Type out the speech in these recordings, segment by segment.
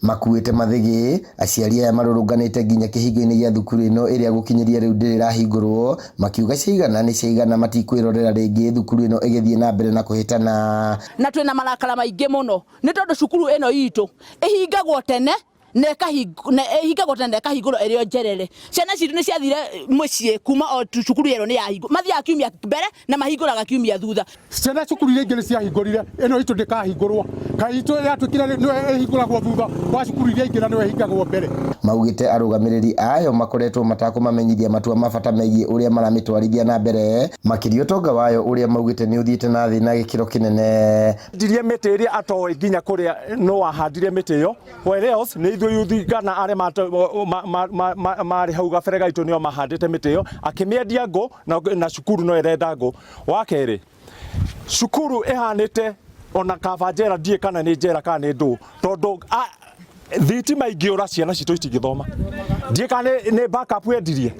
Makuĩte mathĩgĩ, aciari aya marũrũnganĩte nginya kĩhingo-inĩ gĩa thukuru ĩno ĩrĩa gũkinyĩria rĩu ndĩrĩ ĩrahingũrwo, makiuga ciaigana nĩ ciaigana matikwĩrorera rĩngĩ thukuru ĩno ĩgĩthiĩ na mbere na kũhĩtana. Na twĩna marakara maingĩ mũno nĩ tondũ cukuru ĩno itũ ĩhingagwo tene na ĩhingagwo tene na ĩkahingũrwo ĩrĩ o njerere. Ciana citũ nĩ ciathire mũciĩ kuma o cukuru ĩyo nĩ yahingũrwo, mathiaga kiumia mbere na mahingũraga kiumia thutha. Ciana cukuru iria ingĩ nĩ ciahingũrire, ĩno itũ ndĩkahingũrwo. Kaĩ itũ yatuĩkire nĩyo ĩhingũragwo thutha wa cukuru iria ingĩ na nĩyo ĩhingagwo mbere. Maugĩte arũgamĩrĩri ayo makoretwo matakũmamenyithia matua ma bata megiĩ ũrĩa maramĩtwarithia na mbere, makĩria ũtonga wayo ũrĩa maugĩte nĩ ũthiĩte na thĩ na gĩkĩro kĩnene. Endirie mĩtĩ ĩrĩa atoĩ nginya kũrĩa nũ wahandire mĩtĩ ĩyo whereas nĩ ithuĩ yuthi kana arĩa marĩ hau gabere gaitũ nĩo mahandĩte mĩtĩ ĩyo, akĩmĩendia ngũ na cukuru no ĩrenda ngũ. Wa kerĩ, cukuru ĩhanĩte ona kaba njera ndiĩ kana nĩ njera kana nĩ ndũ tondũ thitima ingĩũra ciana citũ itingĩthoma. Ndiĩ kana nĩ backup endirie,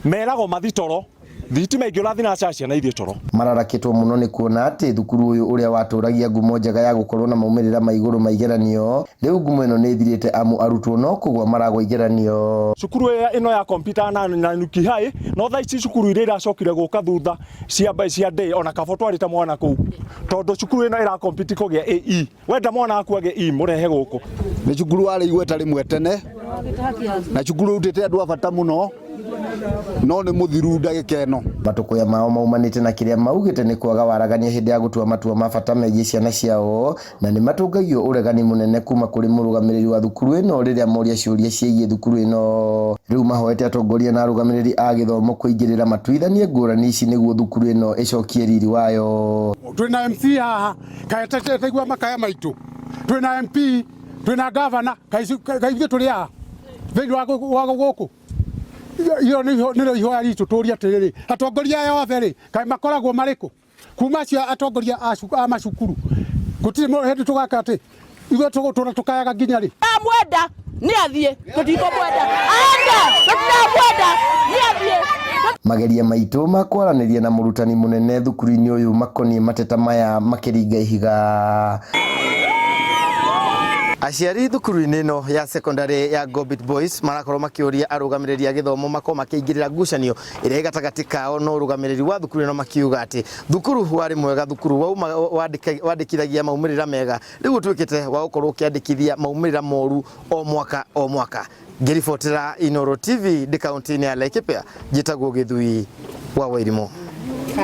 meragwo mathi toro, thitima ingĩũra thinacara ciana ithiĩ toro. Mararakĩtwo mũno nĩ kuona atĩ thukuru ũyũ ũrĩa watũragia ngumo njega ya gũkorwo na maumĩrĩra ma igũrũ ma igeranio, rĩu ngumo ĩno nĩ ĩthirĩte amu arutwo no kũgwa maragwa igeranio. Cukuru ĩno ya kompyuta na Nanyuki High no thaa ici cukuru iria iracokire gũka thutha cia cia day ona kaba ũtwarĩte mwana kũu tondũ cukuru ĩno ĩra compete kũgĩa AE wenda mwana waku agĩe E mũrehe gũkũ. Nĩ cukuru warĩ igweta rĩmwe tene na cukuru ũrutĩte andũ a bata mũno no nĩ mũthiru ndagĩka ĩno. Matũkũya mao maumanĩte na kĩrĩa maugĩte nĩ kwaga waragania hĩndĩ ya gũtua matua ma bata megiĩ ciana ciao na nĩ matũngagio ũregani mũnene kuma kũrĩ mũrũgamĩrĩri wa thukuru ĩno rĩrĩa moria ciũria ciĩgiĩ thukuru ĩno. Rĩu mahoete atongoria na arũgamĩrĩri a gĩthomo kũingĩrĩra matuithanie ngũrani ici nĩguo thukuru ĩno ĩcokie riri wayo. Twĩna MC haha kaĩ taigua makaya maitũ, twĩna MP, twĩna gavana, kaĩ ithuĩ tũrĩ a thĩinĩ wa gũkũ? Iro nĩrĩo ihoya ritũ tũrie atĩrĩrĩ, atongoria aya othe rĩ, kaĩ makoragwo marĩ kũ? Kuma acio atongoria a macukuru gũtirĩ hĩndĩ tũgaka atĩ ithuĩ tũgũtũra tũkayaga nginya rĩ? Amwenda nĩ athiĩ, tũtikũmwenda. Enda tũtiramwenda nĩ athiĩ. Mageria maitũ ma kwaranĩria na mũrutani mũnene thukuru-inĩ ũyũ makoniĩ mateta maya makĩringa ihiga. Aciari thukuru-inĩ ĩno ya secondary ya Ngobit Boys marakorwo makĩũria arũgamĩrĩri a gĩthomo makorwo makĩingĩrĩra ngucanio ĩrĩa ĩ gatagatĩ kao na ũrũgamĩrĩri wa thukuru ĩno makiuga atĩ thukuru warĩ mwega, thukuru wauma wandĩkithagia maumĩrĩra mega, rĩu ũtuĩkĩte wa gũkorwo ũkĩandĩkithia maumĩrĩra moru o mwaka o mwaka. Ngĩribotera Inooro TV ndĩ kaũntĩ-inĩ ya Laikipia, njĩtagwo Gĩthui wa Wairimũ.